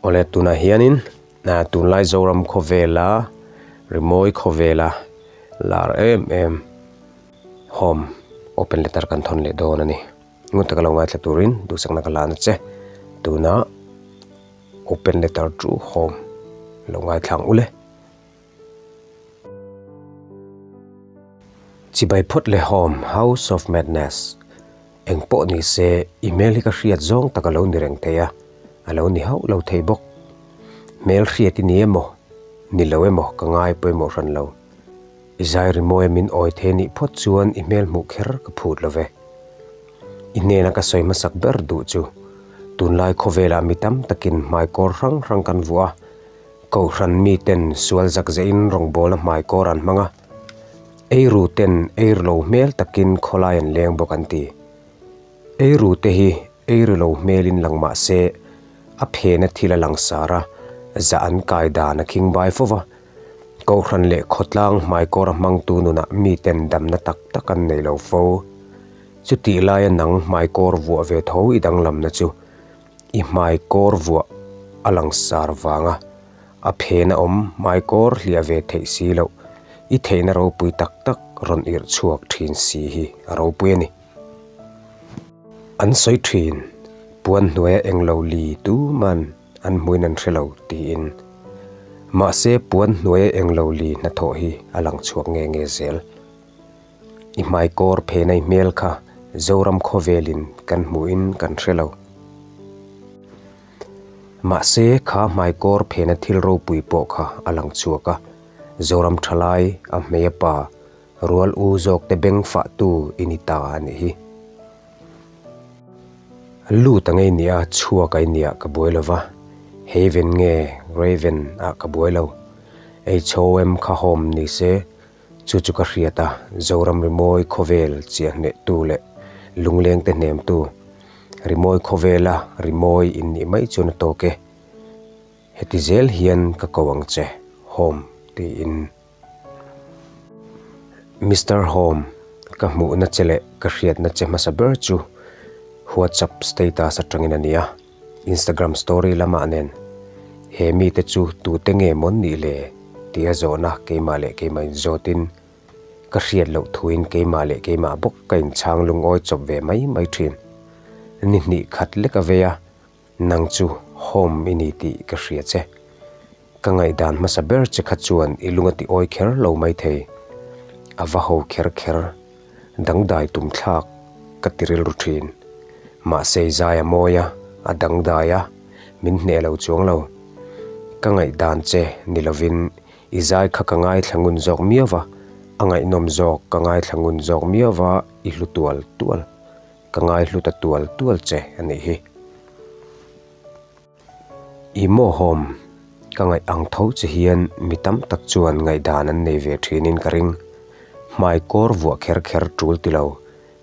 Awle tunah hianin tunlai Zoram khawvela rimawi khawvela lar em em home open letter kan thawn leh dawn a ni. Ngun taka lo ngaithla turin duhsakna ka la na che. Tuna open letter to home lo ngaithla ang ule. Chibai phawt leh home House of Madness eng pawh ni se i hmel hi ka hriat zawng tak a lo ni reng thei a, a lo ni hauh lo thei bawk. Hmel hriat i ni emaw, ni lo emaw ka ngai pawimawh hran lo. I zai rimawi a min awi thei nih phawt chuan i hmel hmuh kher ka phut lo ve. I hnena ka sawi hmasak ber duh chu tunlai khawvelah mi tam takin hmaikawr hrang hrang kan vuah a, Kohhran miten sual zak zehin rawngbawlna hmaikawr an hmang a, eiru ten eiru lo hmel takin khawlai an leng bawk an ti. Eiru te hi eiru lo hmelin lang mah se a phena thil a langsar a, zah an kai dan a khing bai fo va. Kohhran leh khawtlang hmaikawr a hmangtu nunah miten damna tak tak an nei lo fo. Chutih laia nang hmaikawr vuah ve tho i danglamna chu I hmaikawr vuah a langsar vanga a phen a awm hmaikawr hliah ve theih si loh, i theihna ropui tak tak rawn irh chhuak thin si hi a ropui a ni. An sawi thin, puan hnuaia englo li tuman an hmuin an hre lo tiin. Mahse puan hnuaia englo li hnathawh hi a lang chhuak nge nge zel. I hmaikawr phenai hmel kha Zoram khawvelin kan hmuhin kan hre lo. Mahse, kha hmaikawr phena thil ropui pawh kha a lang chhuak a, Zoram thalai, a hmei a pa, rual u zawkte beng fahtu i ni ta a nih hi. Lut ang ei nia, chhuak ai nia ka buai lo va, Haven nge Raven ah ka buai lo. HOM kha home ni se, Chu chu ka hriat a, Zoram rimawi khawvel chiah hnehtu leh lunglengte hnemtu, rimawi khawvela rimawi in nih mai chuan a tawk e. Heti zel hian ka ko ang che, Home tiin. Mister Home, ka hmuhna che leh ka hriatna che hmasa ber chu WhatsApp status atangin a ni a. Instagram story lamah nen, He mite chu tute nge mawn nih le? tia zawhna keimah leh keimah inzawtin ka hriat loh thuin keimah leh keimah bawk ka inchhang lungawi chawp ve mai mai thin. Ni hnih khat lek a vei a, nang chu home i ni tih ka hria che. Ka ngaihdan hmasa ber che kha chuan i lung a ti awi kher lo mai thei. A va ho kher kher. Dangdai tum thlak ka ti rilru thin. Mahse i zai a mawi a, a dangdai a, min hneh lo chuang lo. Ka ngaihdan che ni lovin i zai kha ka ngaithla ngun zawk miau va, a ngaihnawm zawk ka ngaithla ngun zawk miau va i hlu tual tual. Ka ngaihlu ta tual tual che a nih hi. I mawhawm ka ngaih ang tho che hian mi tam tak chuan ngaihdan an nei ve thinin ka ring. Hmaikawr vuah kher kher tul ti lo,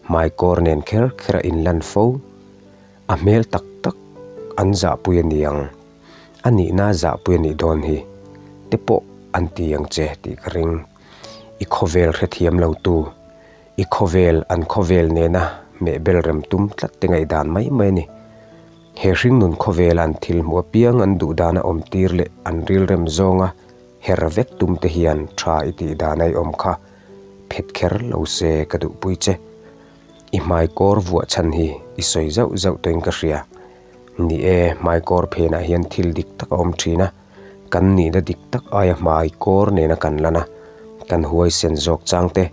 hmaikawr nen kher kher a inlan fo. A hmel tak tak an zahpui a ni ang, a nihna zahpui a nih dawn hi te pawh an ti ang che tih ka ring. I khawvel hrethiam lo tu, i khawvel an khawvel nena hmehbel rem tum tlat te ngaihdan mai mai a ni. He hringnun khawvela an thil hmuh apiang an duh dana awm tir leh an rilrem zawnga her vek tum te hian tha i tih dan a i awm kha phet kher lo se ka duhpui che. I hmaikawr vuah chhan hi i sawi zauh zauh tawhin ka hria. Ni e, hmaikawr phenah hian thil dik tak a awm thin a, kan nihna dik tak aia hmaikawr nena kan lan a, kan huaisen zawk chang te,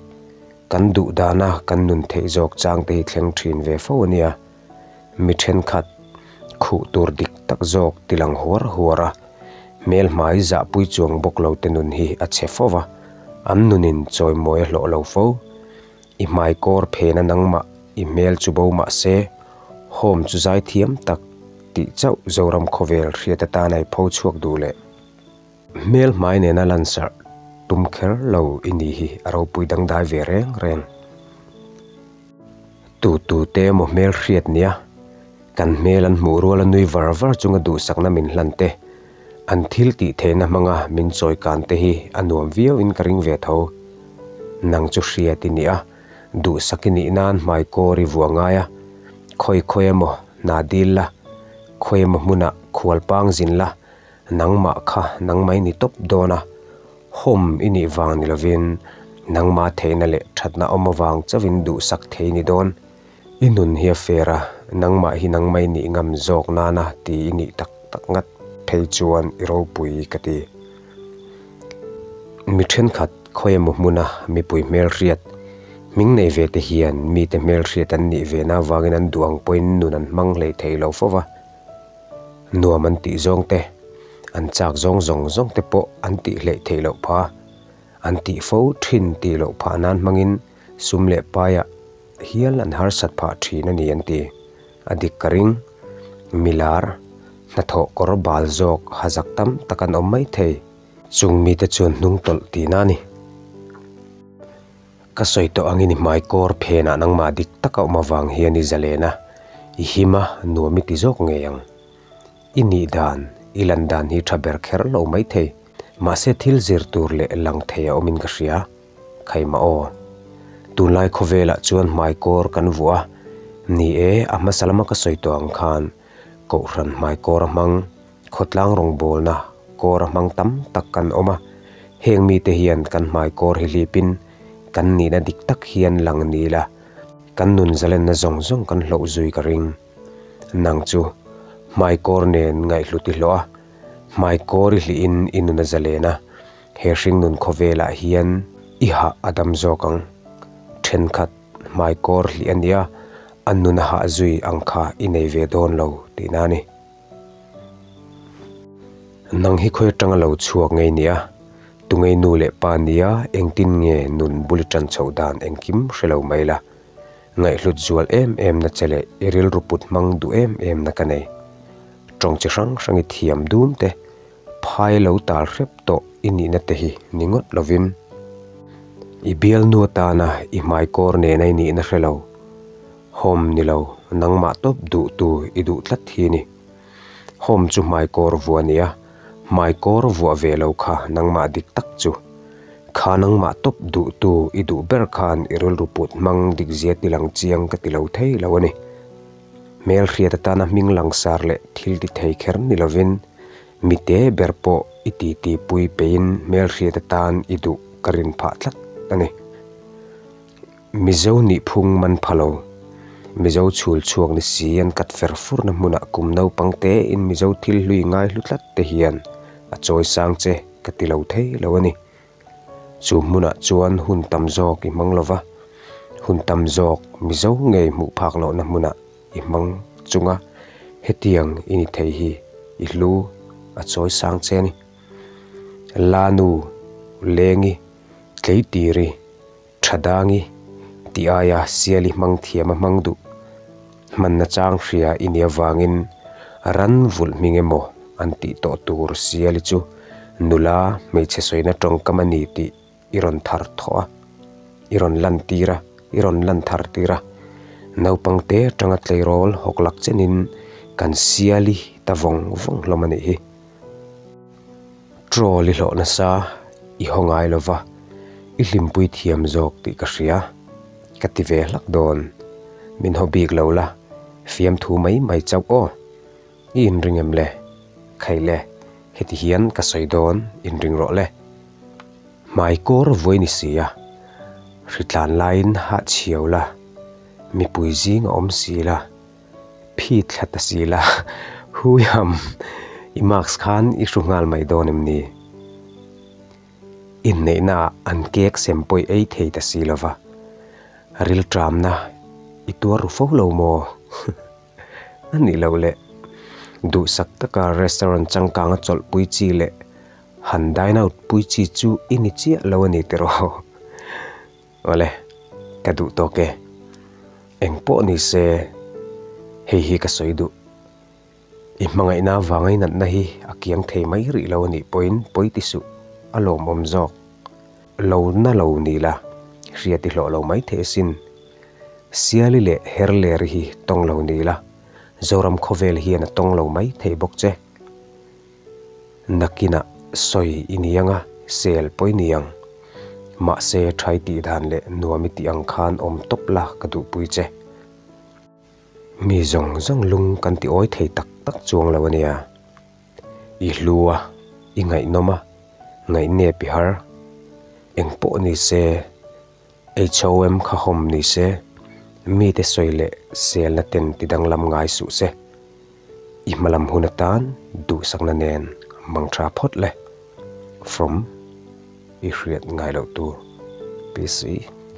kan duh dana kan nun theih zawk chang te hi thleng thin ve fo a nia. Mi thenkhat khuh tur dik tak zawk ti lang huar huar a, hmel hmai zahpui chuang bawk lo te nun hi a chhe fo va, an nunin chawimawi a hlawh lo fo. I hmaikawr phena nangmah i hmel chu bo mah se, home chu zaithiam tak tih chauh Zoram khawvel hriat atana i pho chhuak duh leh. Hmel hmai nena lansarh tum kher lo i ni hi a ropui dangdai ve reng reng. Tu tu te emaw hmel hriat nia, kan hmel an hmuh ruala nui var var chunga duhsakna min hlan te, an thil tih theihna hmanga min chawi kan te hi a nuam viau in ka ring ve tho. Nang chu hriat i nih a, duhsak i nih nan hmaikawr i vuah ngai a, khawi khawi emaw hna dil la, khawi emaw hmunah khual. Khualpang zin la, nangmah kha nangmah i ni tawp dawn a, home i nih vang ni lovin nangmah theihna leh thatna awm avang chauhin duhsak thei i ni dawn. I nun hi a fair a, nangmah hi nangmah i nih ngam zawk nana ti i nih tak tak ngat phei chuan i ropui ka ti. Mi thenkhat khawi emaw hmuna mipui hmelhriat hming nei ve te hian mite hmelhriat an nih ve na avangin an duh ang pawhin nun an hmang hlei thei lo fo va. Nuam an tih zawng te, an chak zawng zawng zawng te pawh an tih hleih theih loh phah a, an tih fo thin tih loh phah nan hmangin sum leh paiah hial an harsat phah thin a ni an ti. A dik ka ring. Milar, hnathawh kawr bal zawk ha zak tam tak an awm mai thei. Chung mite chuan hnung tawlh tihna a ni. Ka sawi tawh angin i hmai kawr phenah nangmah dik taka awm avang hian i zalen a, i him a, nuam i ti zawk ngei ang. I nih dan, i lan dan hi tha ber kher lo mai thei. Mahse thil zir tur leh lang thei a awmin ka hria. Khaimah aw. Tunlai khawvelah chuan hmai kawr kan vuah a, ni e, a hmasa lama ka sawi tawh ang khan Kohhran hmai kawr a hmang, khawtlang rawngbawlna kawr a hmang tam tak kan awm a, heng mite hian kan hmai kawr hi hlipin kan nihna dik tak hian lang ni ila, kan nun zalenna zawng zawng kan hloh zui ka ring. Nang chu hmai kawr nen ngaihhlut i hlawh a, hmai kawr i hlihin i nun a zalen a, He hringnun khawvelah hian i hah a dam zawk ang. Thenkhat hmaikawr hlih a nia, a nun a hah zui ang kha i nei ve dawn lo tihna a ni. Nang hi khawi atanga lo chhuak ngei nia, tungei nu leh pa nia engtin nge nun bul i tan chhoh dan engkim hre lo mai la. Ngaihhlut zual em em na che leh i rilru put hmang duh em em na ka nei. Tawng chi hrang hrang i thiam dum te Phai lo tal hrep tawh i nihna te hi ni ngawt lovin i bialnu atana i hmaikawr nena i nihna hre lo, home ni lo, nangmah tawp duhtu i duh tlat hi ni. Home chu hmaikawr vuah a ni a, hmaikawr vuah ve lo kha nangmah dik tak chu. Kha nangmah tawp duhtu i duh ber khan i rilru put hmang dikzia ti lang chiang ka ti lo thei lo a ni. Hmelhriat atana hming langsar leh thil ti thei kher ni lovin Mite ber pawh i titi pui peiin hmelhriat atan i duh ka rin phah tlat a ni. Mizo nihphung man pha lo. Mizo chhul chhuak ni si an kat fer furna hmunah kum naupang tein Mizo thil hlui ngai hlu tlat te hian a chawi sang che ka ti lo thei lo a ni. Chu hmunah chuan hun tam zawk i hmang lo va, hun tam zawk Mizo ngei hmuh phak lohna hmunah I hmang chunga hetiang i ni thei hi i hlu a chawi sang che a ni. Lanu, Lengi, Tleitiri, Thadangi tih aia Siali hmang thiam a hmang duh. Hmanna chang hria i nih avangin ran vulh hming emaw an tih tawh tur Siali chu nula hmeichhe sawina tawngkam a ni tih i rawn thar thawh a, i rawn lan tir a, i rawn lan thar tir a. Naupang te atanga tleirawl hawk lak chenin kan siali ta vawng vawng hlawm a nih hi. Troll i hlawh nasa, i haw ngai lo va, i hlimpui thiam zawk tih ka hria. Ka ti ve hlak dawn. Min haw bik lo la, fiamthu mai mai chauh aw. I inring em le? Khai le, heti hian ka sawi dawn, inring rawh le. Hmai kawr vuai ni si a, hritlan laiin hah chhiau la, mipui zing a awm si la, phi thla ta si la, hui ham, i mask khan i hru nghal mai dawn em ni? Inneihnaah an cake sem pawh i ei thei ta si lova, rilṭamna i tuar ru fo lo maw? A nih loh leh, duhsak taka restaurant changkanga chawlh pui chi leh han dine out pui chi chu i ni chiah lo a ni tiraw? Awle, ka duh tawk e. Eng pawh ni se, hei hi ka sawi duh. I hmangaihna avanga i natna hi a kiang thei mai rih lo a nih pawhin pawi ti suh, a lawmawm zawk. Lo na lo ni la, hriat i hlawh lo mai thei asin. Siali leh Herleri hi tawng lo ni la, Zoram khawvel hian a tawng lo mai thei bawk che. Nakinah sawi i ni ang a, sel pawh i ni ang. Mahse, thai tih dan leh nuam i tih ang khan awm tawp la ka duhpui che. Mi zawng zawng lung kan ti awi thei tak tak chuang lo a nia. I hlu a, i ngaihnawm a, ngaihnep i har. Engpawh ni se, HOM kha hawm ni se, mite sawi leh selna ten ti danglam ngai suh se. I hmalam hun atan duhsakna nen mang tha phawt le. From i hriat ngai loh tur PC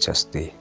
Justy.